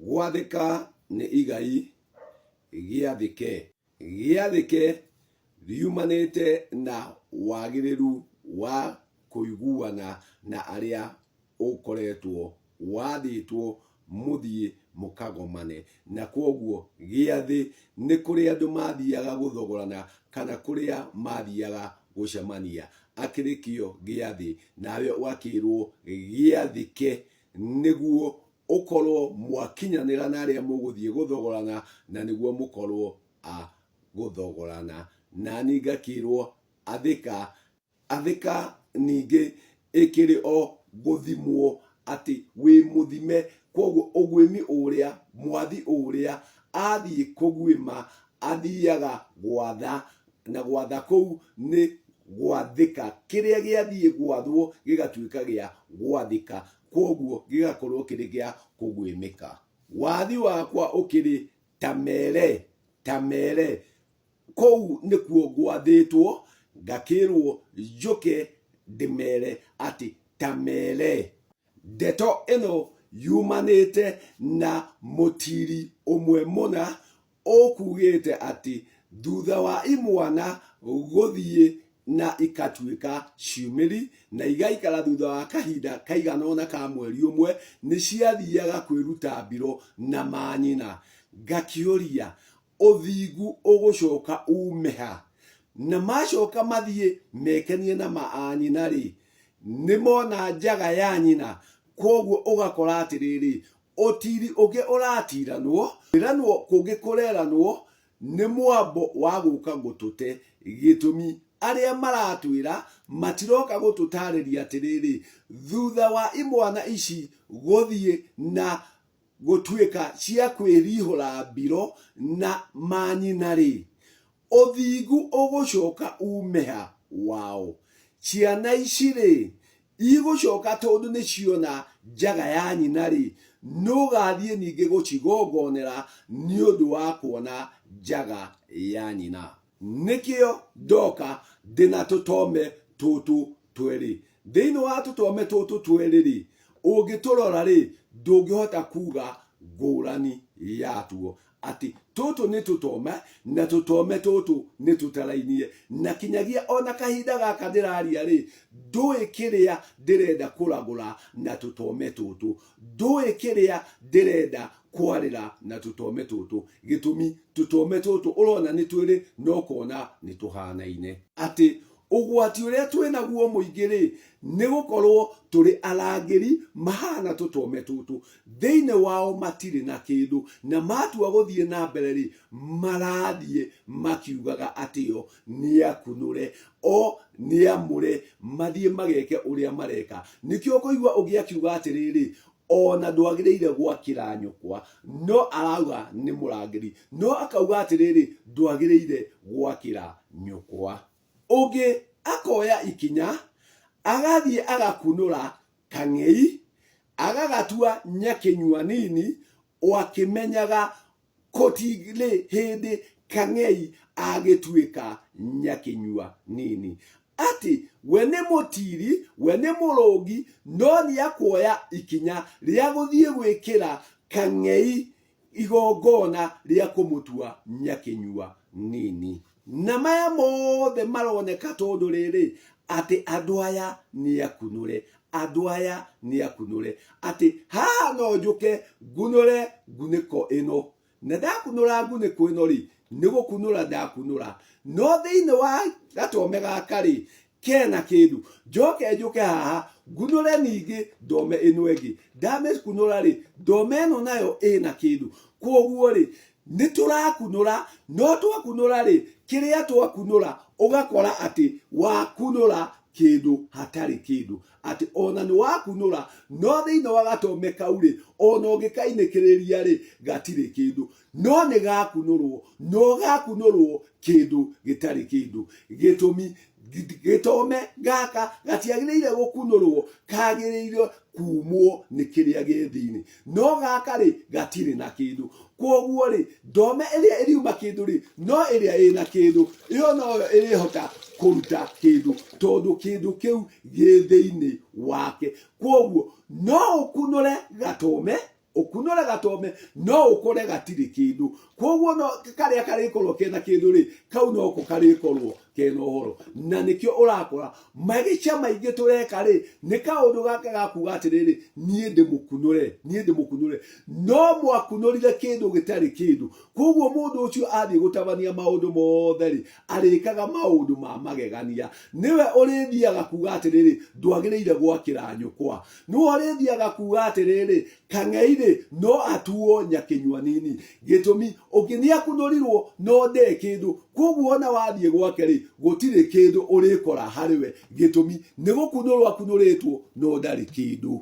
Gwathĩka nĩ igai, gĩathĩke. Gĩathĩke riumanĩte na wagĩrĩru wa kũiguana na arĩa ũkoretwo wathĩtwo mũthiĩ mũkagomane. Na kwoguo gĩathĩ nĩ kũrĩa andũ mathiaga gũthogorana kana kũrĩa mathiaga gũcemania. Akĩrĩ kĩo gĩathĩ, nawe ũgakĩrwo gĩathĩke nĩguo ũkorwo mwakinyanĩra na arĩa mũgũthiĩ gũthogorana na nĩguo mũkorwo a gũthogorana. Nani ngakĩrwo athĩka, athĩka ningĩ ĩkĩrĩ o gũthimwo atĩ wĩ mũthime, kwoguo ũguĩmi ũrĩa, mwathi ũrĩa athiĩ kũguĩma athiaga gwatha na gwatha kũu nĩ gwathĩka kĩrĩa gĩathiĩ gwathwo gĩgatuĩka gĩa gwathĩka kwoguo gĩgakorwo kĩrĩ gĩa kũguĩmĩka. Wathi wakwa ũkĩrĩ ta mere, ta mere, kũu nĩkuo ngwathĩtwo ngakĩrwo njũke ndĩmere atĩ ta mere. Ndeto ĩno yumanĩte na mũtiri ũmwe mũna ũkugĩte atĩ thutha wa imwana gũthiĩ na ikatuĩka ciumĩri na igaikara thutha wa kahinda kaigana ũna ka mweri ũmwe, nĩ ciathiaga kwĩruta mbiro na manyina. Ngakĩũria, ũthingu ũgũcoka ume ha? Na macoka mathiĩ mekenie na maanyina-rĩ, nĩ mona njaga ya nyina? Kwoguo ũgakora atĩrĩrĩ, ũtiri ũngĩ ũratiranwo, kwĩranwo kũngĩ kũreranwo nĩ mwambo wa gũka gũtũte. Gĩtũmi arĩa maratwĩra matiroka gũtũtarĩria atĩrĩrĩ, thutha wa imwana ici gũthiĩ na gũtuĩka cia kwĩrihũra mbiro na manyina-rĩ, ũthingu ũgũcoka ume ha wao? Ciana ici-rĩ, igũcoka tondũ nĩ ciona njaga ya nyina-rĩ, nũgathiĩ ningĩ gũcigongonera nĩ ũndũ wa kuona njaga ya nyina? Nĩkĩo ndoka ndĩna tũtome tũtũ twerĩ. Thĩinĩ wa tũtome tũtũ twerĩ-rĩ, ũngĩtũrora-rĩ, ndũngĩhota kuga ngũrani yatuo atĩ tũtũ nĩ tũtome na tũtome tũtũ nĩ tũtarainie. Na kinyagia ona kahinda gaka ndĩraria-rĩ, ndũĩ kĩrĩa ndĩrenda kũragũra na tũtome tũtũ, ndũĩ kĩrĩa ndĩrenda kwarĩra na tũtome tũtũ. Gĩtũmi tũtome tũtũ ũrona nĩ twĩrĩ no ũkona nĩ tũhanaine. Atĩ ũgwati ũrĩa twĩ naguo mũingĩ rĩ, nĩ gũkorwo tũrĩ arangĩri mahana tũtome tũtũ. Thĩinĩ wao matirĩ na kĩndũ, na matua gũthiĩ na mbere rĩ, marathiĩ makiugaga atĩ o nĩ akunũre, o nĩ amũre, mathiĩ mageke ũrĩa mareka. Nĩkĩo ũkũigua ũngĩ akiuga atĩrĩrĩ, ona ndwagĩrĩire gwakĩra nyũkwa, no arauga nĩ mũrangĩri, no akauga atĩrĩrĩ, ndwagĩrĩire gwakĩra nyũkwa. Ũngĩ akoya ikinya, agathiĩ agakunũra kang'ei, agagatua nyakĩnyua nini, o akĩmenyaga Gũtirĩ hĩndĩ Kang'ei agĩtuĩka nyakĩnyua nini. Atĩ we nĩ mũtiri, we nĩ mũrũngi, no nĩ akuoya ikinya rĩa gũthiĩ gwĩkĩra Kang'ei igongona rĩa kũmũtua nyakĩnyua nini. Na maya mothe maroneka tondũ rĩrĩ, atĩ andũ aya nĩ akunũre, andũ aya nĩ akunũre, atĩ haha no njũke ngunũre ngunĩko ĩno, na ndakunũra ngunĩko ĩno rĩ, nĩ gũkunũra ndakunũra, no thĩinĩ wa gatome gaka rĩ, kena kĩndũ, njoke njũke haha ngunũre ningĩ ndome ĩno ĩngĩ, ndamĩkunũra rĩ, ndome ĩno nayo ĩna kĩndũ, kwoguo rĩ, nĩ tũrakunũra, no twakunũra rĩ, kĩrĩa twakunũra ũgakora atĩ wakunũra kĩndũ hatarĩ kĩndũ, atĩ ona nĩ wakunũra no thĩinĩ wa gatome kau rĩ, ona ũngĩkainĩkĩrĩria rĩ, gatirĩ kĩndũ, no nĩ gakunũrwo, no gakunũrwo kĩndũ gĩtarĩ kĩndũ. Gĩtũmi gĩtome gaka gatiagĩrĩire gũkunũrwo, kagĩrĩire kumwo nĩ kĩrĩa gĩ thĩinĩ, no gaka rĩ gatirĩ na kĩndũ. Kwoguo rĩ, ndome ĩrĩa ĩriuma kĩndũ rĩ, no ĩrĩa ĩna kĩndũ, ĩyo noyo ĩrĩhota kũruta kĩndũ, tondũ kĩndũ kĩu gĩ thĩinĩ wake. Kwoguo no ũkunũre gatome. Ũkunũre gatome no ũkore gatirĩ kĩndũ. Koguo no karĩa karĩkorwo kena kĩndũ rĩ, kau noko karĩkorwo kena ũhoro. Na nĩkĩo ũrakora magĩca maingĩ tũreka rĩ, nĩ kaũndũ gaka ga kuga atĩrĩrĩ, niĩ ndĩmũkunũre, niĩ ndĩmũkunũre. No mwakunũrire kĩndũ gĩtarĩ kĩndũ. Koguo mũndũ ũcio athiĩ gũtabania maũndũ mothe rĩ, arĩkaga maũndũ ma magegania. Nĩwe ũrĩthiaga kuga atĩrĩrĩ, ndwagĩrĩire gwakĩra nyũkwa. Nĩwe ũrĩthiaga kuga atĩrĩrĩ, kang'ei-rĩ, no atuo nyakĩnyua-nini. Gĩtũmi, ũngĩ nĩakunũrirwo no nde kĩndũ. Koguo ona wathiĩ gwake-rĩ, gũtirĩ kĩndũ ũrĩkora harĩ we. Gĩtũmi, nĩ gũkunũrwo akunũrĩtwo no ndarĩ kĩndũ.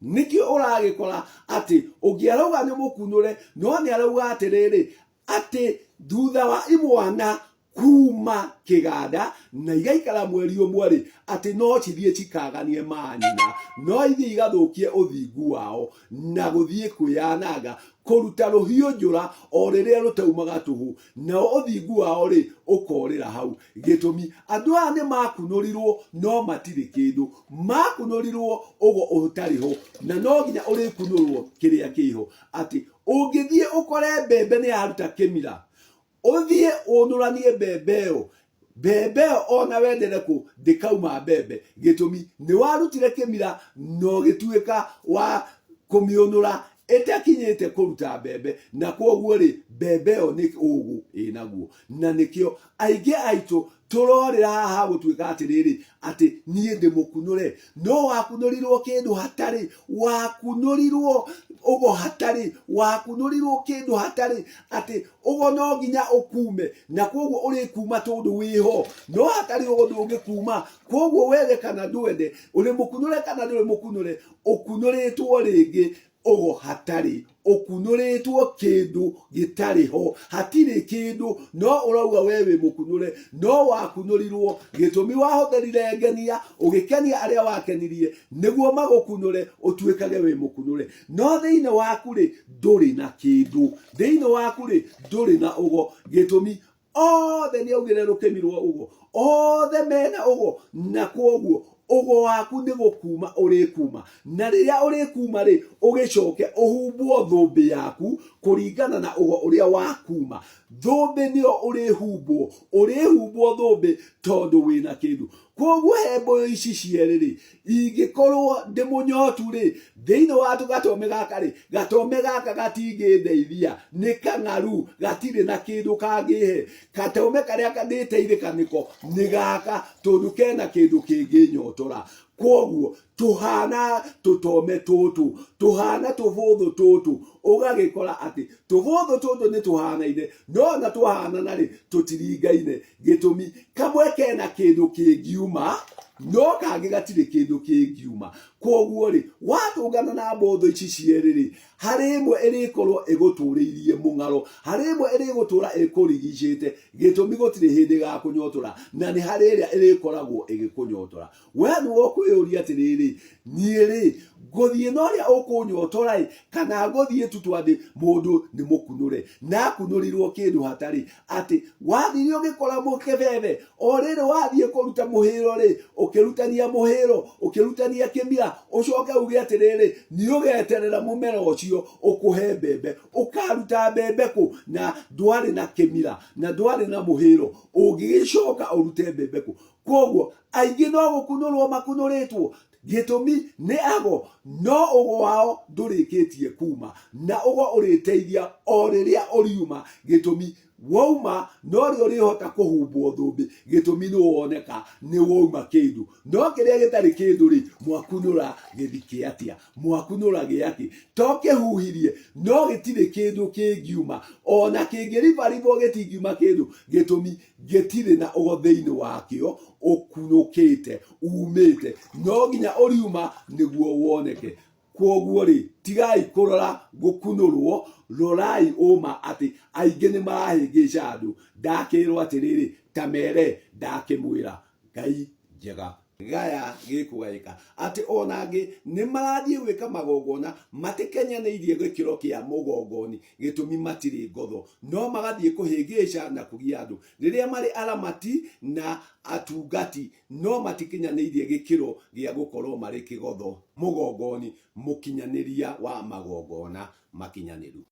Nĩkĩo ũragĩkora atĩ ũngĩ arauga nĩ mũkunũre, no nĩ arauga atĩrĩrĩ, atĩ thutha wa imwana kuma kĩganda na igaikara mweri ũmwe rĩ, atĩ no cithiĩ cikaganie manyina, no ithiĩ igathũkie ũthingu wao na gũthiĩ kwĩyananga, kũruta rũhiũ njũra o rĩrĩa rũtaumaga tũhũ, nao ũthingu wao rĩ, ũkorĩra hau. Gĩtũmi, andũ aya nĩ makunũrirwo no matirĩ kĩndũ, makunũrirwo ũgo ũtarĩ ho, na no nginya ũrĩkunũrwo kĩrĩa kĩho. Atĩ ũngĩthiĩ ũkore mbembe nĩ yaruta kĩmira, ũthiĩ ũnũranie mbembe ĩyo, mbembe ĩyo ona wendere kũ ndĩkauma mbembe. Gĩtũmi, nĩ warutire kĩmira na ũgĩtuĩka wa kũmĩũnũra ĩtakinyĩte kũruta mbembe, na kwoguo rĩ, mbembe ĩyo nĩ ũgũ ĩnaguo. Na nĩkĩo aingĩ aitũ tũrorĩra haha gũtuĩka atĩrĩrĩ, atĩ niĩ ndĩmũkunũre. No wakunũrirwo kĩndũ hatarĩ, wakunũrirwo ũgo hatarĩ, wakunũrirwo kĩndũ hatarĩ, atĩ ũgo no nginya ũkume, na kwoguo ũrĩkuma tondũ wĩho, no hatarĩ ũgo ndũngĩkuma. Kwoguo wende kana ndwende, ũrĩ mũkunũre kana ndũrĩ mũkunũre, ũkunũrĩtwo rĩngĩ ũgo hatarĩ, ũkunũrĩtwo kĩndũ gĩtarĩ ho, hatirĩ kĩndũ, no ũrauga we wĩ mũkunũre, no wakunũrirwo. Gĩtũmi wahũthĩrire ngenia, ũgĩkenia arĩa wakenirie, nĩguo magũkunũre ũtuĩkage wĩ mũkunũre. No thĩinĩ waku rĩ, ndũrĩ na kĩndũ, thĩinĩ waku rĩ, ndũrĩ na ũgo. Gĩtũmi, othe nĩ augire rũkĩmi rwa ũgo, othe mena ũgo, na kwoguo ũgo waku nĩ gũkuma ũrĩkuma, na rĩrĩa ũrĩkuma rĩ, ũgĩcoke ũhumbwo thũmbĩ yaku kũringana na ũgo ũrĩa wakuma. Thũmbĩ nĩyo ũrĩhumbwo, ũrĩhumbwo thũmbĩ tondũ wĩna kĩndũ. Kwoguo he mbũyũ ici cierĩ rĩ, ingĩkorwo ndĩ mũnyotu rĩ, thĩinĩ wa gatome gaka rĩ, gatome gaka gatingĩndeithia, nĩ kang'aru, gatirĩ na kĩndũ kangĩhe. Gatome karĩa ndĩteithĩka nĩko nĩ gaka, tondũ kena kĩndũ kĩngĩnyotora. Kwoguo tũhana tũtome tũtũ, tũhana tũbũthũ tũtũ, ũgagĩkora atĩ tũbũthũ tũtũ nĩ tũhanaine, no ona twahanana rĩ, tũtiringaine. Gĩtũmi, kamwe kena kĩndũ kĩngiuma, no kangĩ gatirĩ kĩndũ kĩngiuma. Kwoguo rĩ, watũngana na mbũthũ ici cierĩ rĩ, harĩ ĩmwe ĩrĩkorwo ĩgũtũrĩirie mũng'aro, harĩ ĩmwe ĩrĩgũtũra ĩkũrigicĩte, gĩtũmi gũtirĩ hĩndĩ ĩgakũnyotora, na nĩ harĩ ĩrĩa ĩrĩkoragwo ĩgĩkũnyotora. We nĩwe ũkwĩyũria atĩrĩrĩ, niĩ rĩ, ngũthiĩ na ũrĩa ũkũnyotora-ĩ, kana ngũthiĩ tu twandĩ mũndũ nĩ mũkunũre, na akunũrirwo kĩndũ hatarĩ, atĩ wathire ũgĩkora mũkebebe, o rĩrĩ wathiĩ kũruta mũhĩro-rĩ, ũkĩrutania mũhĩro, ũkĩrutania kĩmira, ũcoke uge atĩrĩrĩ, nĩ ũgeterera mũmera ũcio ũkũhe mbembe. Ũkaruta mbembe kũ na ndwarĩ na kĩmira, na ndwarĩ na mũhĩro, ũngĩgĩcoka ũrute mbembe kũ? Kwoguo aingĩ no gũkunũrwo makunũrĩtwo, gĩtũmi nĩ ago, no ũgo wao ndũrĩkĩtie kuma, na ũgo ũrĩteithia o rĩrĩa ũriuma, gĩtũmi wauma norĩo ũrĩhota kũhumbwo thũmbĩ, gĩtũmi nĩ woneka nĩ wauma kĩndũ. No kĩrĩa gĩtarĩ kĩndũ rĩ, mwakunũra gĩthikĩ atĩa? Mwakunũra gĩakĩ? To kĩhuhirie, no gĩtirĩ kĩndũ kĩngiuma, ona kĩngĩribaribwo gĩtingiuma kĩndũ, gĩtũmi gĩtirĩ na ũgo thĩinĩ wakĩo ũkunũkĩte, umĩte, no nginya ũriuma nĩguo woneke. Kwoguo rĩ, tigai kũrora gũkunũrwo, rorai ũma atĩ aingĩ nĩ marahĩngĩca andũ. Ndakĩrwo atĩrĩrĩ, ta mere ndakĩmwĩra. Ngai njega. Gaya gĩkũgaĩka atĩ ona angĩ nĩ marathiĩ gwĩka magongona matikenyanĩirie gĩkĩro kĩa mũgongoni, gĩtũmi matirĩ ngotho, no magathiĩ kũhĩngĩca na kũgia andũ rĩrĩa marĩ aramati na atungati, no matikinyanĩirie gĩkĩro gĩa gũkorwo marĩ kĩgotho mũgongoni mũkinyanĩria wa magongona makinyanĩru.